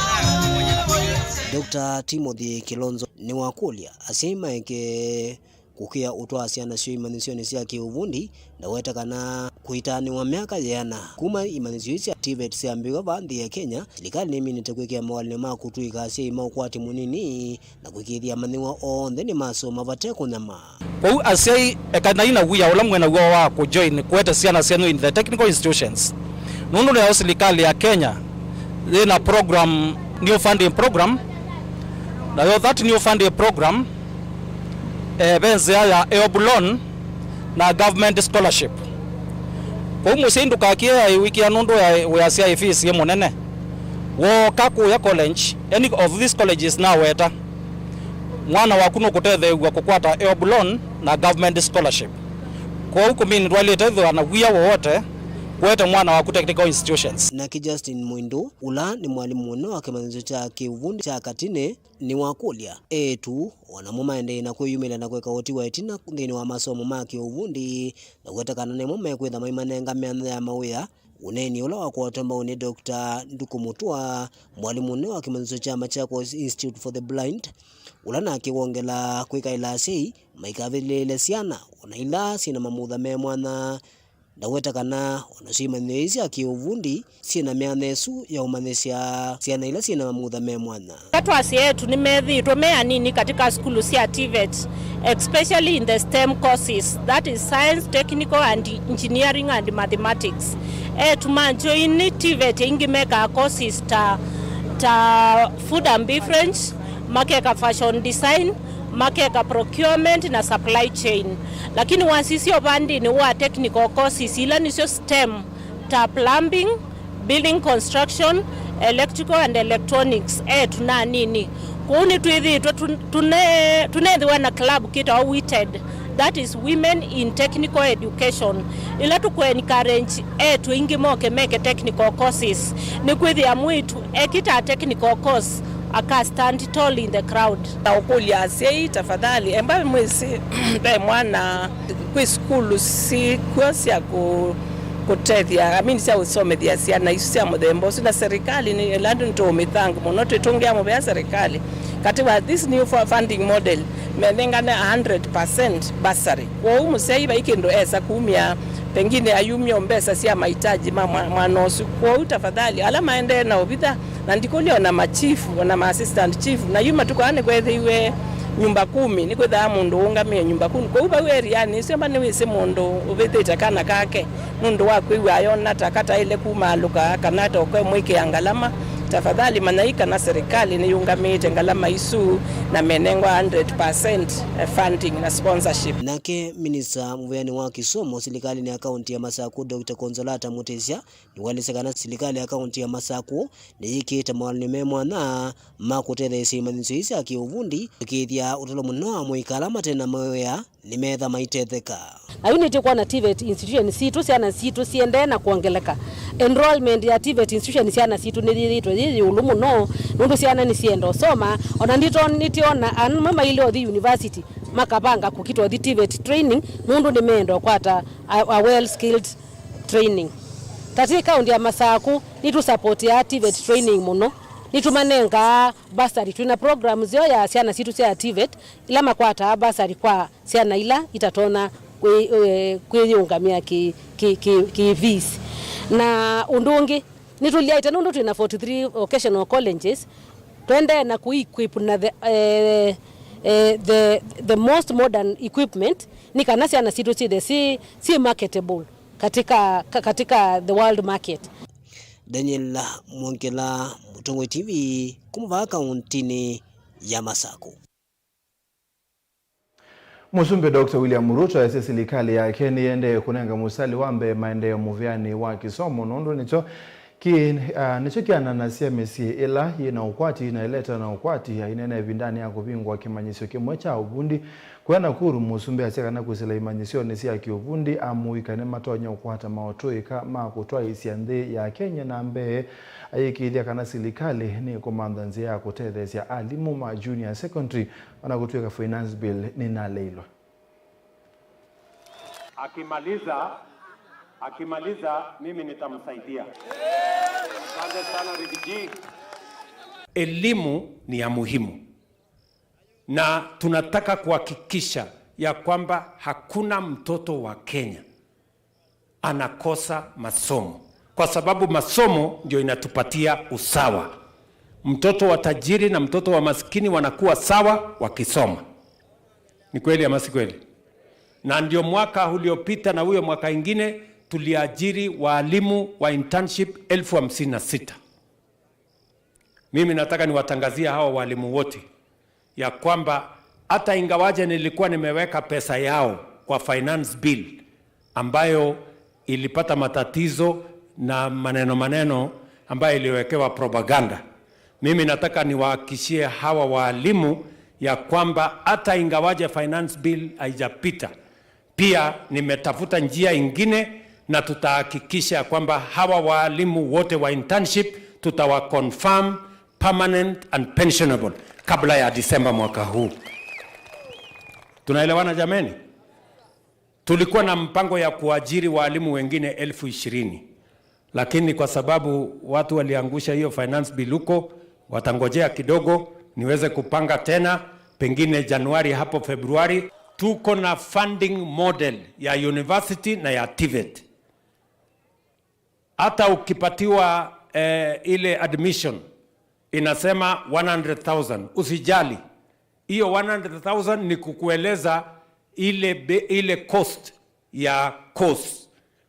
Doctor Timothy Kilonzo nĩwakũlya asyai maeke kũkĩa ũtwaa syana syoo imanyĩsyonĩ sya kĩũvundi, na weta kana kũitanĩwa myaka yĩana kuma imanyĩsyo ii sya TVET syambĩĩw'a vaa nthĩ ya Kenya, silikalĩ nĩminĩte kwĩkĩa mawalany'o ma kũtũĩka asyai ma ũkwati mũnini na kũĩkĩĩthya amanyĩw'a onthe nĩmasoma vate kũnyama. Kwoou asyai, ekanai na wia ũla mwĩ naw'o wa kũjoin kũete syana syenyu in the technical institutions, nũndũ nayo silikalĩ ya Kenya yĩ na program, new funding program, nayo that new funding program, eh, ve nzĩa ya E O B loan na government scholarship. Kwoou mũsyai ndũkakĩe aiwĩkĩa nũndũ ya wĩasya fees yĩ mũnene. Wooka kũya college, any of these colleges naweta, mwana waku nũkũtetheew'a kũkwata E O B loan na government scholarship. Kwoou kũmini ndwaĩlĩte ĩthĩwa na wia wowote kũete mwana waku technical institutions. Nake Justin Mũindũ, ũla nĩ mwalimũ mũnene wa kĩmanyĩsyo kya kĩũvundi kya Katine, nĩwakũlya eĩtu o namo maendee na kwĩyumĩlya na kũeka ũti wa ĩtina nthĩnĩ wa masomo ma kĩũvundi, na kũweta kana nĩmo mekwĩtha maimanenga myanya ya mawĩa. Ũneeni ũla wakwatwa mbau nĩ Doctor Nduku Mutua, mwalimũ mũnene wa kĩmanyĩsyo kya Machakos Institute for the Blind, ũla nake wongela kwĩkaĩla asyai maikavĩlĩĩle syana o na ila syĩ na mamutha me mwanya. Ndaweta kana o nasyo imanyĩsyo ii sya kĩũvundi syĩ na myanya ĩsu ya ũmanyĩsya syana ila syĩ na mamutha me mwanya. Twasya eĩtu nĩmethĩĩtwe me anini katika sukulu sya TVET, especially in the STEM courses, that is science, technical and engineering and mathematics. Eĩtu ma join TVET aingĩ mekaa courses ta, ta food and beverage, makeka fashion design, makeka procurement na supply chain. Lakini wasisya ũvandĩnĩ wa technical courses, ila nĩsyo STEM, ta plumbing, building construction, electrical and electronics, eĩtu na anini. Kwoou nĩtwĩthĩĩtwe tũ-, tũne-, tũneethĩwa na club kĩtawa WITED, that is Women in Technical Education, ĩla tũkũ encourage eĩtu aingĩ moke meke technical courses, nĩkwĩthĩa mwĩĩtu ekĩta technical course aka stand tall in the crowd. Na ũkũlya asyai, tafadhali, emba mwĩsĩ ve mwana kwĩ sukulu sikw'o sya kũ-, kũtethya, I mean, sya ũsomethya syana isu sya mũthemba ũsu, na serikali nĩ ĩla nĩtũũmĩthangu mũno, twĩtũngĩa mũvea serikali katĩ wa this new fu-, funding model, menengane a hundred percent bursary. Kwoou mũsyai vai kĩndũ esa kumya, pengine ayumya mbesa sya mahitaji ma mwa-, mwana ũsu. Kwoou tafadhali, ala maendee na ũvitha, na ndikũlya ona ma chief, ona ma assistant chief, na yu matukũ aa nĩkweethĩiwe nyumba kumi, nĩkwĩthaa mũndũ ũũngamĩe nyumba kumi. Kwoou vau erianĩ ĩsu, amba nĩwĩsĩ mũndũ ũvĩthĩte kana kake nũndũ wa kwĩw'a ayona ta kataĩle kumaalũka kana ta ũkamwĩkĩa ngalama. Tafadhali manyai kana serikali nĩyũngamĩĩte ngalama isu na menengwa hundred percent funding na sponsorship. Nake minista mũvĩanĩ wa kĩsomo silikalĩnĩ ya kaũntĩ ya Masakũ, Doctor Consolata Mutisya, nĩwaelesya kana silikalĩ ya kaũntĩ ya Masakũ nĩyĩkĩĩte mawalany'o me mwanya ma kũtetheesya imanyĩsyo ii sya kĩũvundi, kũĩkĩĩthya ũtalo mũnene wa amũika ala mate na mawĩa nĩmetha maitetheka. Na yu nĩtũkwona TVET institution sitũ, syana sitũ siendee na kwongeleka. Enrollment ya TVET institution syana sitũ nĩyĩthĩĩtwe yĩ ĩũlũ mũno, nũndũ syana nĩsienda ũsoma. Ona ndito-, nĩtĩona amwe mailye ũthi university, makavanga kũkita ũthi TVET training, nũndũ nĩmeenda ũkwata a, a well skilled training. Tatĩ kaũntĩ ya Masakũ, nĩtũsapotiaa TVET training mũno. Nĩtũmanengaa bursary. Twĩna programs yoo ya syana sitũ sya TVET, ila makwataa bursary kwa syana ila itatonya kwĩ-, eh, kwĩyĩũngamĩa kĩ-, kĩ-, kĩ-, kĩ fees. Na ũndũ ũngĩ, nĩtũlyaĩte nũndũ twĩna forty-three vocational colleges, tũendee na kũ-equip na the, eh, eh, the, the most modern equipment, nĩ kana syana sitũ syĩthe syĩ, syĩ marketable katika, ka-, katika the world market. Daniel Mwongela, Mũtongoi T V, kuma vaa kauntinĩ ya Masakũ. Mũsumbĩ Doctor William Ruto aisye silikalĩ yake nĩyendee kũnenga mũsali wa mbee maendeeo mũvĩanĩ wa kĩsomo, nũndũ nĩkyo kĩ-, ah, nĩkyo kĩananasya mĩsyĩ ĩla yĩ na ũkwati na ĩla ĩte na ũkwati, ainena ĩvindanĩ ya kũvingũa kĩmanyĩsyo kĩmwe kya ũvundi kũya Nakuru. Mũsumbĩ asya kana kwĩsĩla imanyĩsyonĩ sya kĩũvundi, amũika nĩmatonya ũkwata maũtũĩka ma kũtwaĩĩsya nthĩ ya Kenya na mbee, ayĩkĩĩthya kana silikalĩ nĩkũmantha nzĩa ya kũtetheesya alimũ ma junior secondary, ona kũtw'ĩka finance bill nĩnaleilwe. Akimaliza, akimaliza, mimi nitamsaidia. Asante sana, Riggy G. Elimu ni ya muhimu, na tunataka kuhakikisha ya kwamba hakuna mtoto wa Kenya anakosa masomo, kwa sababu masomo ndio inatupatia usawa. Mtoto wa tajiri na mtoto wa maskini wanakuwa sawa wakisoma. Ni kweli ama si kweli? Na ndio mwaka uliopita na huyo mwaka ingine tuliajiri waalimu wa internship elfu hamsini na sita. Mimi nataka niwatangazie hawa walimu wote ya kwamba hata ingawaje nilikuwa nimeweka pesa yao kwa finance bill ambayo ilipata matatizo na maneno maneno ambayo iliwekewa propaganda, mimi nataka niwahakikishie hawa walimu ya kwamba hata ingawaje finance bill haijapita, pia nimetafuta njia ingine, na tutahakikisha kwamba hawa waalimu wote wa internship tutawa confirm permanent and pensionable kabla ya Disemba mwaka huu. Tunaelewana jameni? Tulikuwa na mpango ya kuajiri waalimu wengine elfu ishirini. Lakini kwa sababu watu waliangusha hiyo finance bill huko, watangojea kidogo niweze kupanga tena, pengine Januari hapo Februari. Tuko na funding model ya university na ya TVET. Hata ukipatiwa, eh, ile admission inasema one hundred thousand, usijali. Hiyo one hundred thousand ni kukueleza ile be-, ile cost ya course.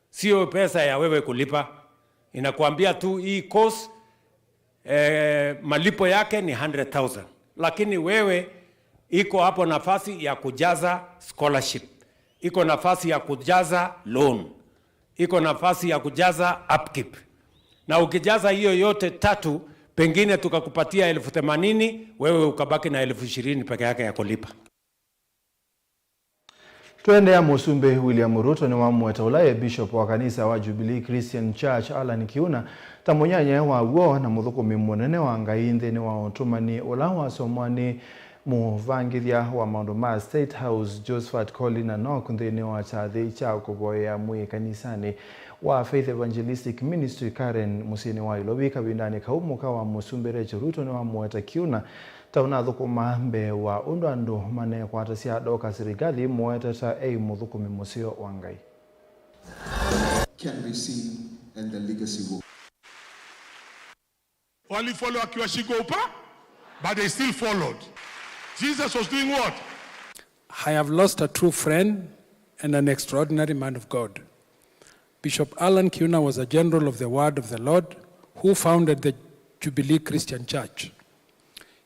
Sio pesa ya wewe kulipa. Inakuambia tu hii course, eh, malipo yake ni hundred thousand. Lakini wewe iko hapo nafasi ya kujaza scholarship. Iko nafasi ya kujaza loan. Iko nafasi ya kujaza upkeep. Na ukijaza hiyo yote tatu, pengine tukakupatia elfu themanini, wewe ukabaki na elfu ishirini peke yake ya kulipa. Tũendeea, Mũsumbĩ William Ruto nĩwamũeta ũla e Bishop wa kanisa wa Jubilee Christian Church, Allan Kiuna, ta mũnyanyae wa w'o na mũthũkũmi mũnene wa Ngai nthĩnĩ wa ũtũmani ũla wasomwa nĩ mũvangĩthya wa maũndũ ma State House, Josphat Koli Nanok, nthĩnĩ wa kyathĩ kya kũvoyea mwĩĩ kanisanĩ wa Faith Evangelistic Ministry, Karen, mũsyĩnĩ wa Ilovi. Kavindanĩ kau, mũka wa Mũsumbĩ Rachel Ruto nĩwamũeta Kiuna ta ũnathũkũma mbee wa ũndũ andũ manekwatasya Dorcas Rigathi, mũweteta ei mũthũkũmi mũseo wa Ngai. Can be seen and the legacy will. Walifollow wakiwa shingo upa, but they still followed. Jesus was doing what? I have lost a true friend and an extraordinary man of God. Bishop Allan Kiuna was a general of the word of the Lord who founded the Jubilee Christian Church.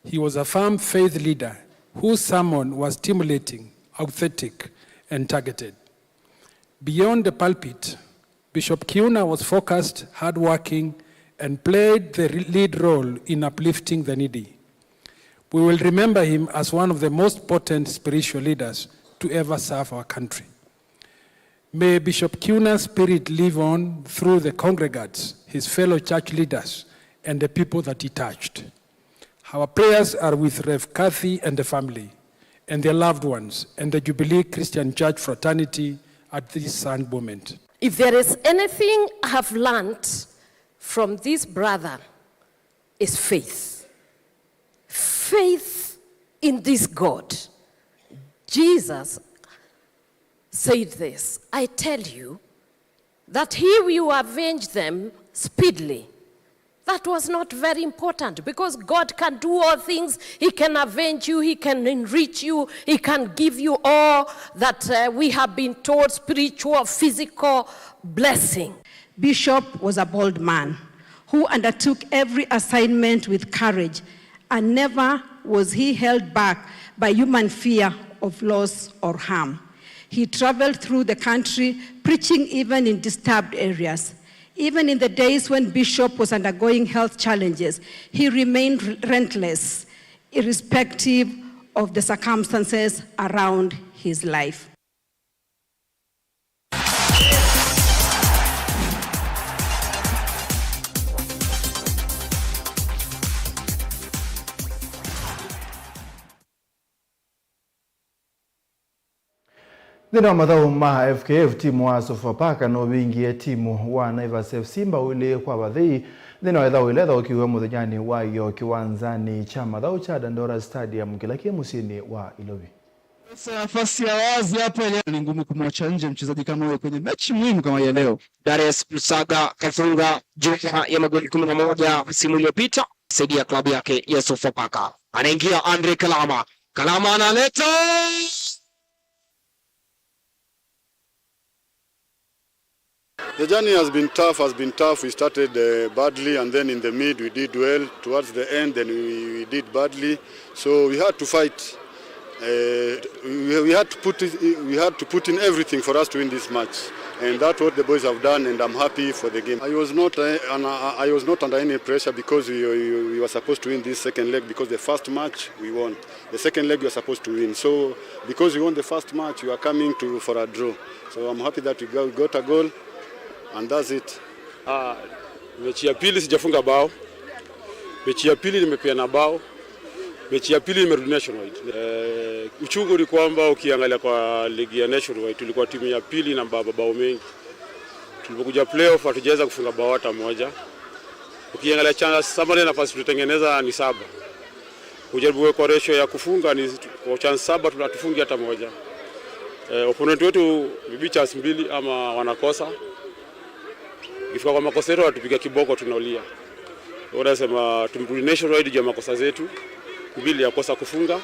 He was a firm faith leader whose sermon was stimulating, authentic, and targeted. Beyond the pulpit, Bishop Kiuna was focused, hardworking, and played the re-, lead role in uplifting the needy. We will remember him as one of the most potent spiritual leaders to ever serve our country. May Bishop Kiuna's spirit live on through the congregants, his fellow church leaders, and the people that he touched. Our prayers are with Rev Kathy and the family and their loved ones and the Jubilee Christian Church fraternity at this sad moment. If there is anything I have learned from this brother, is faith. Faith in this God. Jesus said this, "I tell you that he will avenge them speedily." That was not very important because God can do all things. He can avenge you, he can enrich you, he can give you all that, uh, we have been told, spiritual, physical blessing. Bishop was a bold man who undertook every assignment with courage, and never was he held back by human fear of loss or harm. He traveled through the country preaching even in disturbed areas. Even in the days when Bishop was undergoing health challenges, he remained relentless, irrespective of the circumstances around his life. Nthĩnĩ wa mathaũ ma F K F, timu wa Sofapaka nũvingie timu wa Naivas F C mbao ilĩ kwa vathei nthĩnĩ wa ĩthaũ ĩla ĩthaũkiwe mũthenyanĩ wa ĩoo kĩwanzanĩ kya mathaũ kya Dandora Stadium kĩla kĩ mũsyĩnĩ wa Ilovi. Nafasi ya wazi hapa ile ni ngumu kumwacha nje mchezaji kama huyo kwenye mechi muhimu kama ya leo. Darius Lusaga kafunga jumla ya magoli kumi na moja msimu uliopita, saidia klabu yake ya Sofapaka. Anaingia Andre Kalama. Kalama analeta. The journey has been tough, has been tough. We started, uh, badly, and then in the mid we did well. Towards the end, then we, we did badly. So we had to fight. Uh, we, we had to put it, we had to put in everything for us to win this match, and that's what the boys have done, and I'm happy for the game. I was not, uh, an, I was not under any pressure because we, we, we were supposed to win this second leg because the first match we won. The second leg we were supposed to win. So because we won the first match, we are coming to, for a draw. So I'm happy that we got, we got a goal, and that's it. Ah, mechi ya pili sijafunga bao. Mechi ya pili nimepeana bao. Mechi ya pili nimerudi nationwide. Eh, uchungu ni kwamba ukiangalia kwa ligi ya nationwide, tulikuwa timu ya pili na mabao mengi. Tulipokuja playoff, hatujaweza kufunga bao hata moja. Ukiangalia chance, sasa, nafasi tulitengeneza ni saba. Kujaribu kwa ratio ya kufunga ni kwa chance saba, tuna-, hatufungi hata moja. Eh, opponent wetu maybe chance mbili ama wanakosa. Ikifika kwa makosa yetu, wanatupiga kiboko, tunaulia. Wanasema tumrudi nationwide juu ya makosa zetu mbili ya kosa kufunga.